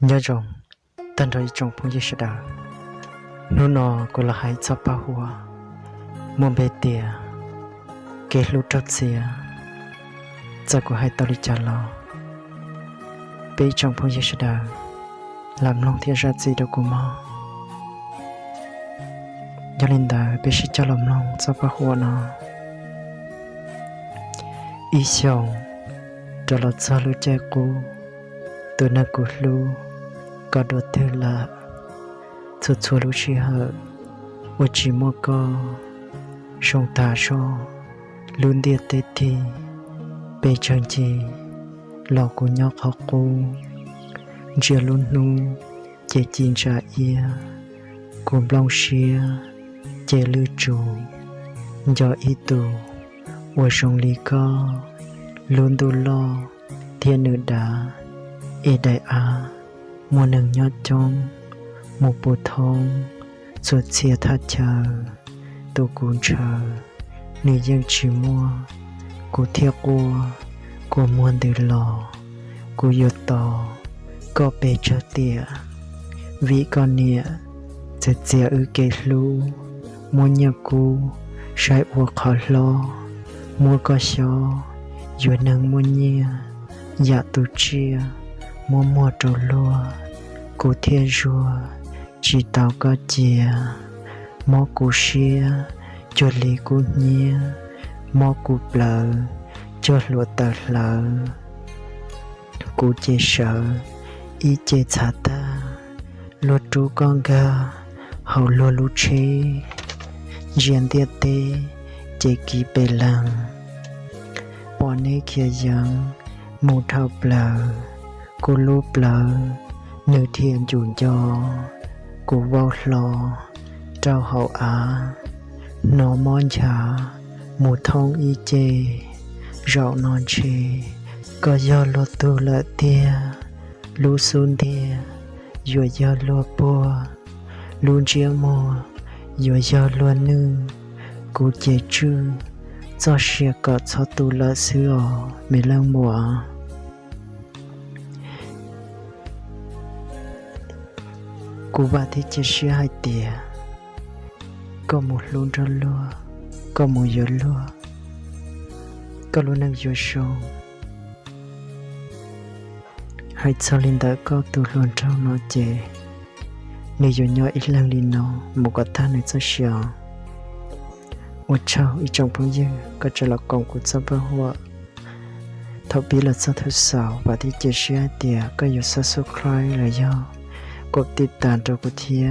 Nyob zoo tag nrho ib tsoom phooj ywg sawv daws, hnub no kuv los hais txoj paj huam muaj npe tias kev hlub raug txiav, txawm kuv hais tau li cas los peb ib tsoom phooj ywg sawv daws lam mloog thiab zam txim rau kuv mog. Yog li ntawd peb sib coj los mloog txoj paj huam no. Ib xyoos rov los txog lub caij qub, tus neeg kuv hlub koj dua twg lawm. Txhua txhua lub sij hawm uas tsis muaj koj, zoo tas zog lub ntiaj teb tig, pes tsawg ncig los kuv nyob qhov qub. Ntsia lub hnub ces ci ntsa iab, kuv nplooj siab ces lwj tsuv, nco ib tus uas zoo li koj. Lub ntuj loj thiab nws dav, es daim av muaj neeg nyob coob, mus puv thoob txhua txhia thaj chaw. Tus kuv ntshaw nws yeej tsis muaj, kuv thiaj quaj kua muag ntws los. Kuv yuav tos koj pes tsawg tiam, vim koj niam txawm txiav wb kev hlub, muab nyiaj kub saib ua qhov hlob, muab koj xyob yuav neeg muaj nyiaj, yam tus tsiaj muab muag rau luag. Kuv thiaj zuag tsis tau koj cia, mob kuv siab cuag li kub hnyiab, mob kuv plawv cuag hluav taws hlawv. Kuv ces sawv ib ce txhav tag, luag rub koj nkag hauv luag lub tsheb, ntsia ntiaj teb ces kiv pes leeg. Pom neb khiav yeev mus dhau plaws, kuv lub plawv nws dhia ncuv nco, kuv vau hlo rau hauv av, hnov mob nchav mus thoob ib ce. Zaum no ntshe koj yog luag tug lawm tiag, lub xub ntiag yuav yog luag puag, lub ntsiab muag yuav yog luag nwj. Kuv ces tswj txoj sia kom txhob tu lawm xwb os me leej muam. Kuv vam thiab cia siab hais tias koj mus hlub nrog luag, koj mus yuav luag, koj lub neej yuav zoo. Hais txog li ntawd, koj tus hluas nraug no ces nws yuav nyob ib leeg li no mus kom tag nws txoj sia. Ua tsaug ib tsoom phooj ywg koj tseem los koom kuv txoj paj huam thaum pib los txog thaum xaus. Vam thiab cia siab hais tias koj yuav subscribe los yog koj tij tas rau kuv thiab.